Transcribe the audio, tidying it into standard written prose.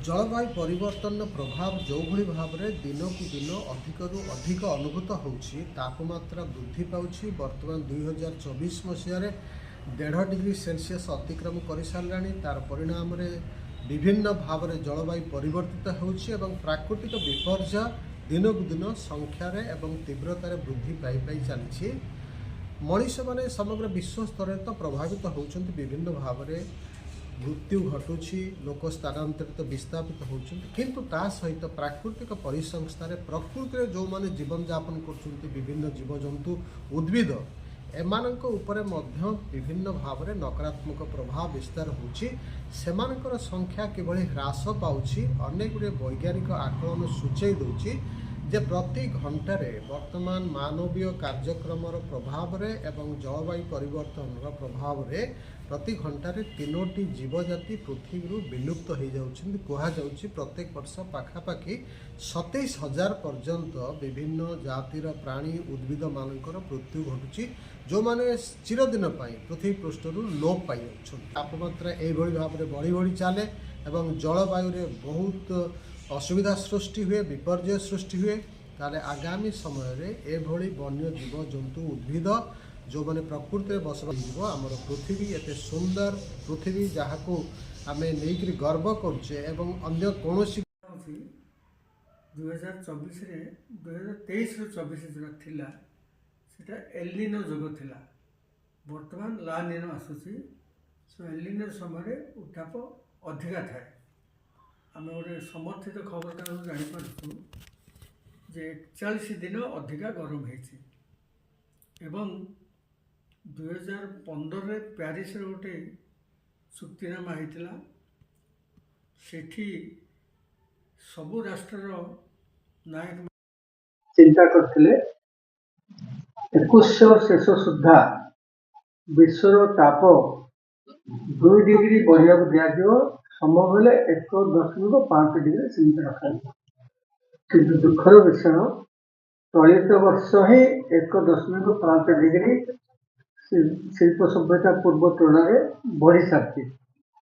ଜଳବାୟୁ ପରିବର୍ତ୍ତନର ପ୍ରଭାବ ଯେଉଁଭଳି ଭାବରେ ଦିନକୁ ଦିନ ଅଧିକରୁ ଅଧିକ ଅନୁଭୂତ ହେଉଛି, ତାପମାତ୍ରା ବୃଦ୍ଧି ପାଉଛି। ବର୍ତ୍ତମାନ 2024 ମସିହାରେ 1.5 ଡିଗ୍ରୀ ସେଲସିୟସ୍ ଅତିକ୍ରମ କରିସାରିଲାଣି। ତାର ପରିଣାମରେ ବିଭିନ୍ନ ଭାବରେ ଜଳବାୟୁ ପରିବର୍ତ୍ତିତ ହେଉଛି ଏବଂ ପ୍ରାକୃତିକ ବିପର୍ଯ୍ୟୟ ଦିନକୁ ଦିନ ସଂଖ୍ୟାରେ ଏବଂ ତୀବ୍ରତାରେ ବୃଦ୍ଧି ପାଇ ପାଇ ଚାଲିଛି। ମଣିଷମାନେ ସମଗ୍ର ବିଶ୍ୱ ସ୍ତରରେ ତ ପ୍ରଭାବିତ ହେଉଛନ୍ତି, ବିଭିନ୍ନ ଭାବରେ ମୃତ୍ୟୁ ଘଟୁଛି, ଲୋକ ସ୍ଥାନାନ୍ତରିତ, ବିସ୍ଥାପିତ ହେଉଛନ୍ତି। କିନ୍ତୁ ତା ସହିତ ପ୍ରାକୃତିକ ପରିସଂସ୍ଥାରେ, ପ୍ରକୃତିରେ ଯେଉଁମାନେ ଜୀବନଯାପନ କରୁଛନ୍ତି, ବିଭିନ୍ନ ଜୀବଜନ୍ତୁ, ଉଦ୍ଭିଦ, ଏମାନଙ୍କ ଉପରେ ମଧ୍ୟ ବିଭିନ୍ନ ଭାବରେ ନକାରାତ୍ମକ ପ୍ରଭାବ ବିସ୍ତାର ହେଉଛି। ସେମାନଙ୍କର ସଂଖ୍ୟା କିଭଳି ହ୍ରାସ ପାଉଛି, ଅନେକ ଗୁଡ଼ିଏ ବୈଜ୍ଞାନିକ ଆକଳନ ସୂଚାଇ ଦେଉଛି ଯେ ପ୍ରତି ଘଣ୍ଟାରେ ବର୍ତ୍ତମାନ ମାନବୀୟ କାର୍ଯ୍ୟକ୍ରମର ପ୍ରଭାବରେ ଏବଂ ଜଳବାୟୁ ପରିବର୍ତ୍ତନର ପ୍ରଭାବରେ ପ୍ରତି ଘଣ୍ଟାରେ ତିନୋଟି ଜୀବଜାତି ପୃଥିବୀରୁ ବିଲୁପ୍ତ ହୋଇଯାଉଛନ୍ତି। କୁହାଯାଉଛି, ପ୍ରତ୍ୟେକ ବର୍ଷ ପାଖାପାଖି 27,000 ପର୍ଯ୍ୟନ୍ତ ବିଭିନ୍ନ ଜାତିର ପ୍ରାଣୀ, ଉଦ୍ଭିଦମାନଙ୍କର ମୃତ୍ୟୁ ଘଟୁଛି, ଯେଉଁମାନେ ଚିରଦିନ ପାଇଁ ପୃଥିବୀ ପୃଷ୍ଠରୁ ଲୋପ ପାଇଯାଉଛନ୍ତି। ତାପମାତ୍ରା ଏଇଭଳି ଭାବରେ ବଢ଼ି ବଢ଼ି ଚାଲେ ଏବଂ ଜଳବାୟୁରେ ବହୁତ ଅସୁବିଧା ସୃଷ୍ଟି ହୁଏ, ବିପର୍ଯ୍ୟୟ ସୃଷ୍ଟି ହୁଏ, ତାହେଲେ ଆଗାମୀ ସମୟରେ ଏଭଳି ବନ୍ୟ ଜୀବଜନ୍ତୁ, ଉଦ୍ଭିଦ ଯେଉଁମାନେ ପ୍ରକୃତିରେ ବସବାସ ହେଇଯିବ। ଆମର ପୃଥିବୀ, ଏତେ ସୁନ୍ଦର ପୃଥିବୀ, ଯାହାକୁ ଆମେ ନେଇକରି ଗର୍ବ କରୁଛେ ଏବଂ ଅନ୍ୟ କୌଣସି ହେଉଛି 2024ରେ, 2023ରୁ 24 ଯେଉଁଟା ଥିଲା, ସେଟା ଏଲିନୋ ଯୁଗ ଥିଲା। ବର୍ତ୍ତମାନ ଲା ନିନୋ ଆସୁଛି। ସୋ ଏଲିନୋ ସମୟରେ ଉତ୍ତାପ ଅଧିକା ଥାଏ। ଆମେ ଗୋଟେ ସମର୍ଥିତ ଖବରକାଗଜରୁ ଜାଣିପାରୁଛୁ ଯେ 41 ଦିନ ଅଧିକା ଗରମ ହେଇଛି ଏବଂ 2015ରେ ପ୍ୟାରିସରେ ଗୋଟେ ଚୁକ୍ତିନାମା ହେଇଥିଲା। ସେଠି ସବୁ ରାଷ୍ଟ୍ରର ନାୟକ ଚିନ୍ତା କରିଥିଲେ, 2100 ଶେଷ ସୁଦ୍ଧା ବିଶ୍ୱର ତାପ 2 ଡିଗ୍ରୀ ବଢ଼ିବାକୁ ଦିଆଯିବ, ସମ୍ଭବ ହେଲେ 1.5 ଡିଗ୍ରୀ ସୀମିତ ରଖାଯିବ। କିନ୍ତୁ ଦୁଃଖର ବିଷୟ, ଚଳିତ ବର୍ଷ ହିଁ 1.5 ଡିଗ୍ରୀ ଶିଳ୍ପ ସଭ୍ୟତା ପୂର୍ବ ତୁଳନାରେ ବଢ଼ି ସାରିଛି।